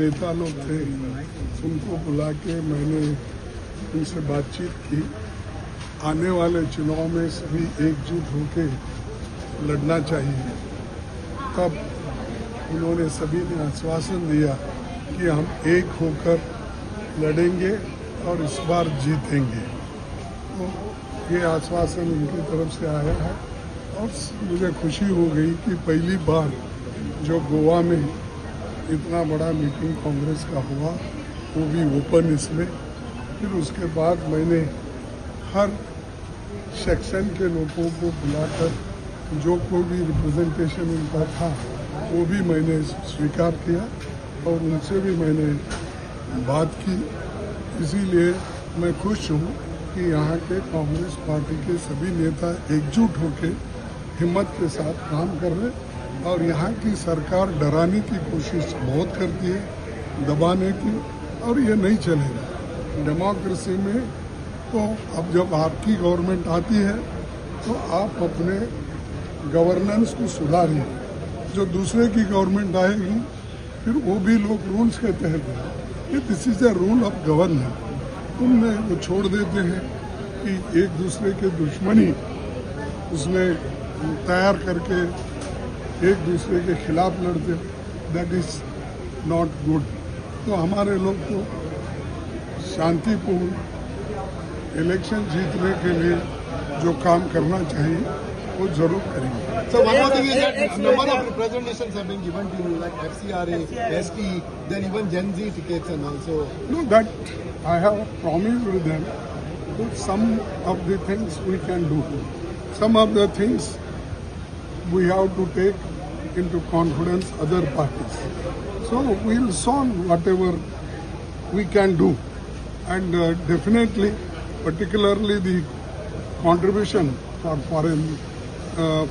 नेता लोग थे उनको बुला के मैंने उनसे बातचीत की। आने वाले चुनाव में सभी एकजुट होके लड़ना चाहिए। तब उन्होंने सभी ने आश्वासन दिया कि हम एक होकर लड़ेंगे और इस बार जीतेंगे। तो ये आश्वासन उनकी तरफ से आया है और मुझे खुशी हो गई कि पहली बार जो गोवा में इतना बड़ा मीटिंग कांग्रेस का हुआ, वो भी ओपन इसमें। फिर उसके बाद मैंने हर सेक्शन के लोगों को बुलाकर जो कोई भी रिप्रेजेंटेशन उनका था वो भी मैंने स्वीकार किया और उनसे भी मैंने बात की। इसीलिए मैं खुश हूँ कि यहाँ के कांग्रेस पार्टी के सभी नेता एकजुट होकर हिम्मत के साथ काम कर रहे और यहाँ की सरकार डराने की कोशिश बहुत करती है, दबाने की, और ये नहीं चलेगा डेमोक्रेसी में। तो अब जब आपकी गवर्नमेंट आती है तो आप अपने गवर्नेंस को सुधारिए। जो दूसरे की गवर्नमेंट आएगी फिर वो भी लोग रूल्स के तहत है। ये this is a rule of governance. तुमने वो छोड़ देते हैं कि एक दूसरे के दुश्मनी उसमें तैयार करके एक दूसरे के खिलाफ लड़ते, that is not good. तो हमारे लोग तो शांतिपूर्ण इलेक्शन जीतने के लिए जो काम करना चाहिए वो जरूर करेंगे। So one more thing is that number of representations have been given to you, like FCRA, ST, then even Gen Z tickets and also. No, that I have promised with them that some of the things we can do. Some of the things we have to take into confidence other parties. So we'll solve whatever we can do. And definitely, particularly the contribution for foreign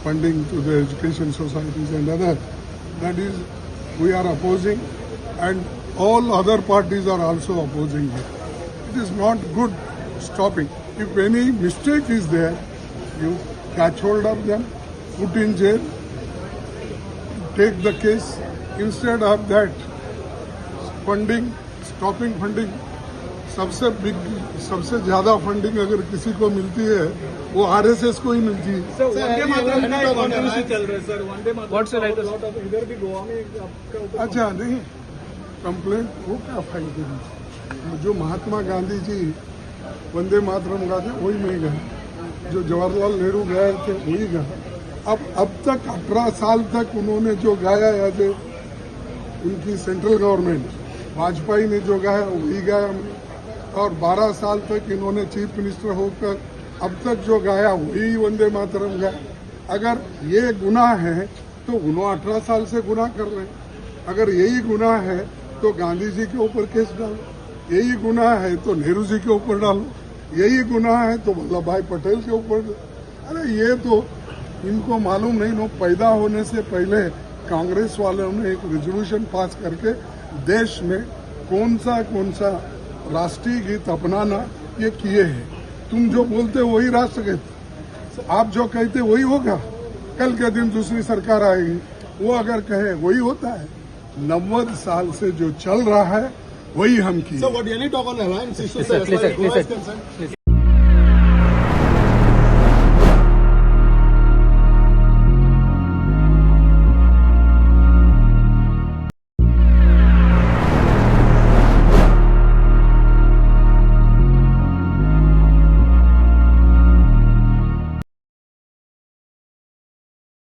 funding to the education societies and other, that is, we are opposing, and all other parties are also opposing it. It is not good stopping. If any mistake is there, you catch hold of them, put in jail, take the case. Instead of that, funding, stopping funding, सबसे big, सबसे ज्यादा funding अगर किसी को मिलती है वो RSS को ही मिलती है। Sir, Vande Mataram का controversy चल रहा है सर, वंदे मातरम इधर भी गोवा में आपका। अच्छा नहीं, कंप्लेंट वो क्या फाइल करी? जो महात्मा गांधी जी वंदे मातरम गाते वही मैं गया, जो जवाहरलाल नेहरू गए थे वही गया। अब तक 18 साल तक उन्होंने जो गाया है, उनकी सेंट्रल गवर्नमेंट वाजपेयी ने जो गाया वही गाया, और 12 साल तक इन्होंने चीफ मिनिस्टर होकर अब तक जो गाया वही वंदे मातरम गाया। अगर ये गुनाह है तो उन्होंने 18 साल से गुनाह कर रहे हैं। अगर यही गुनाह है तो गांधी जी के ऊपर केस डालो, यही गुनाह है तो नेहरू जी के ऊपर डालो, यही गुनाह है तो वल्लभ भाई पटेल के ऊपर। अरे ये तो इनको मालूम नहीं, नो पैदा होने से पहले कांग्रेस वालों ने एक रेजोल्यूशन पास करके देश में कौन सा राष्ट्रीय गीत अपनाना ये किए हैं। तुम जो बोलते वही राष्ट्रगीत, आप जो कहते वही होगा। कल के दिन दूसरी सरकार आएगी, वो अगर कहे वही होता है। 90 साल से जो चल रहा है वही हम किए। So what really talk on alliance issues, sir, as far as Goa is concerned?